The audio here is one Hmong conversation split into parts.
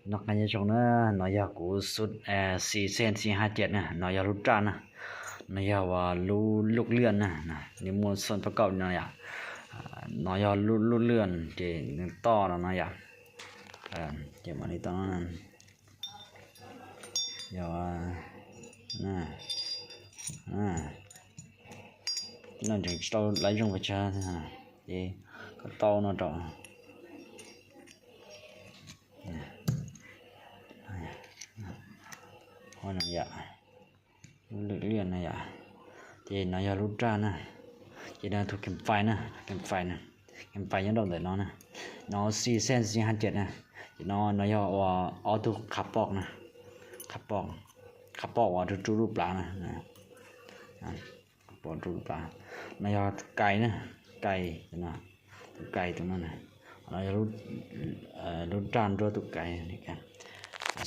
Noj qab nyob zoo na, no yog kuv xub xi xen xi ha cias na, no yog lub raj na, no yog uas lub lub liaj na, nws muaj xub pab kaum no yom. No yog lub liaj ces nws toj no no yom. Ces mam li toj no, yog no tseem tsis tau laiv zoo pes tsawg, ces koj tau no rau yom, lub lwm liaj na yom. Ces no yog lub raj na, ces no tus kheem fais na, kheem fais na, kheem fais nyob rau ntawm no na. No xi xen xi ha cias na, ces no no yog ua ob tug qhab poj na, qhab poj, qhab poj uas rub rub lub plhav na, qhab poj rub lub plhav. No yog tus kais na, kais, tus kais tus no na, no yog lub raj nruab tus kais.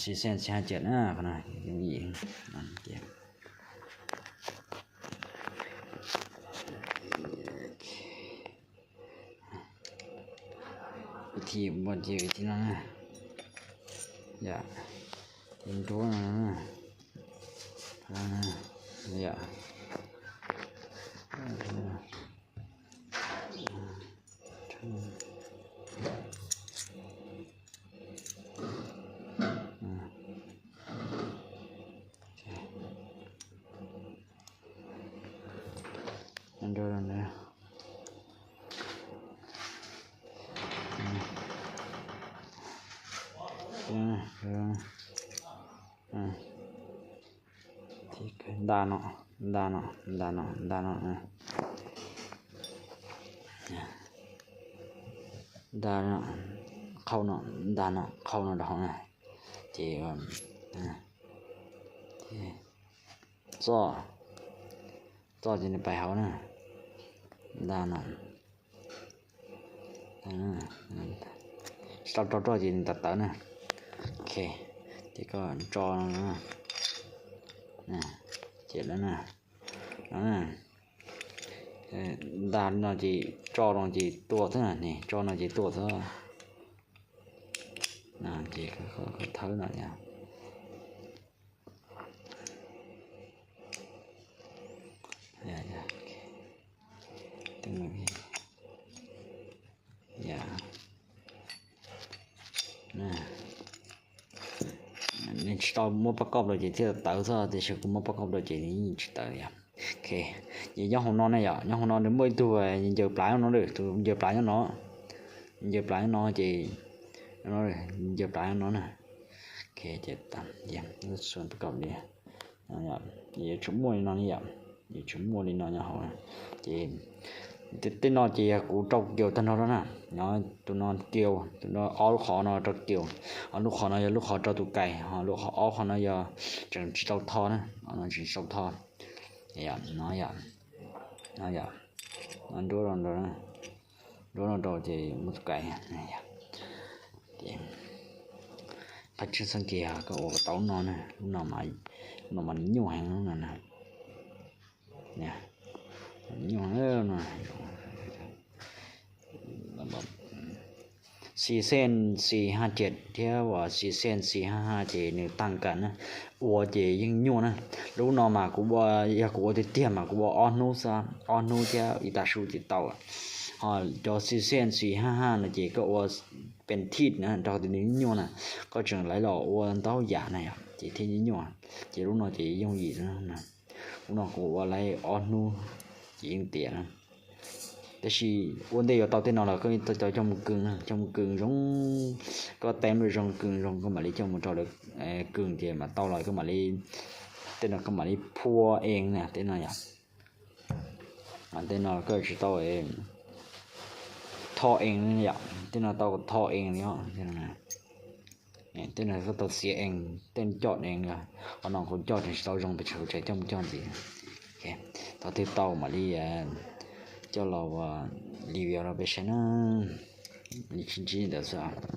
Xi xen xi ha cias na, qhov no yooj yim. Vim thi ua ces vim thi no na, yom, ces nruab no na, yom. Nta no, nta no, nta no, nta no, nta no, qhau no, nta no, qhau no rau hauv na. Ces txoj, txoj ces nws pais hauv na, nta no. Tsis tau rau roj ces nws tawv tawv na. Ok, ces koj tso no, ces lawm na, no na, nta no ces tso no ces tua xwb na, tso no ces tua xwb. Ces koj thawb no. Nws tsis tau muab pab kauj rau ces thiaj tawv xwb, tiam sis kuv muab pab kauj rau ces nws yeej tsis tawv yom. Ok, ces nyob hauv no na yom, nyob hauv no nws muaj ib tug ncaws plav nyob no, tus ncaws plav nyob no, ncaws plav nyob no ces, ncaws plav nyob no na. Ok, ces lub xu pab kauj li, yuav tsum muaj li no ne yom, yuav tsum muaj li no nyob hauv. Ces tej no ces yog kuv rau kiaus tag nrho rau na. Tus no kiaus, tus no ob lub qhov no rau kiaus, ob lub qhov no yog lub qhov rau tus kais, ob qhov no yog tseem tsis tau tho na, tseem tsis tau tho. No yom, no yom, no nruab no rau, nruab no rau ces muaj tus kais. Qab tshwj xeeb kiag koj ua kom tau lub no na, lub no mas nyuaj heev lub no na. Nyuaj, xi xen xi ha cias thiab uas xi xen xi ha ha ces nws tag kas na, ua ces yeej nyuaj na. Lub no mas kuv ua, yog kuv ua tiag tiag mas kuv ua ob hnub xwb, ob hnub thiab ib tag su ces tau. Ho cov xi xen xi ha ha no ces koj ua pes thij na, rau tias nws nyuaj na, koj tseem laiv los ua ntau yam na yom, ces thiaj nyuaj. Ces lub no ces yooj yim na, lub no kuv ua laiv ob hnub ces yeej tiav na. Tab sis ua ntej yuav tau tej no los koj tau coj mus kws, coj mus kws zoo, koj teeb zoo kws zoo koj mam li coj mus rau lawv kws ces mam tau los koj mam li, tej no koj mam li phua ees na, tej no yom. Tej no koj tsis tau tho ees yom, tej no tau tho ees li os. Tej no koj tau xiav ees, tej coj ees, qhov no kuv coj tseem tsis tau zoo pes tsawg, kuv tseem coj mus coj ntxiv. Thaum twg tau mam li coj los review rau peb saib na. Li tsib ntsib ntawd xwb.